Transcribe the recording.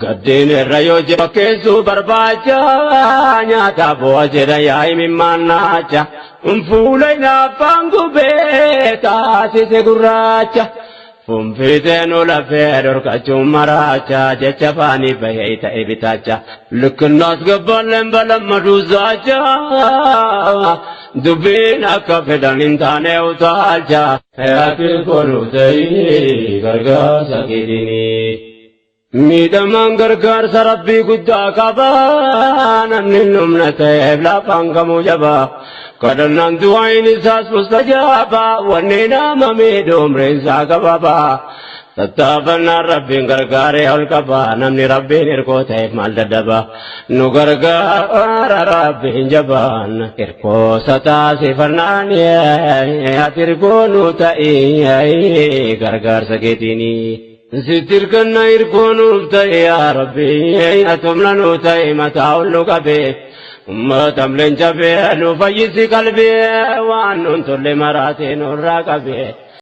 Gaddeen irra yoo fakkeessuu barbaacha nyaata bu'a jedha yaa'i mimmaannaacha. Fuula hinaaffaan gubee taasise gurraacha. Funfiiteen lafee dhorkachuun maraacha jecha faanii bahee ta'e bitaacha. Likkinnaas gabballeen balammadu zaacha. Dubbiin akka fedhan hin taane utaalcha. Ati godhu ta'ii gargaarsa keetinii. Miidhamaan gargaarsa rabbii guddaa qaba. Namni humna ta'eef lafaan kamuu jaba. Kadhannaan du'aayin isaas mustajaaba. Wanni nama miidhu umriin isaa gabaaba. Tattaafannaan rabbiin gargaaree ol qaba. Namni rabbiin hirkoo ta'eef maal dadhaba. Nu gargaara rabbiin jabaan. Hirkoosa taasifannaan ati hirkoo nu ta'ii gargaarsa keetiinii. Sitti hirkanna hirkoo nuuf ta'e yaa Rabbi, atumna nu ta'e mataa ol nu qabe. Ummata leenca bee nu fayyisi qalbii waan nun tolle maraatee nurraa qabe.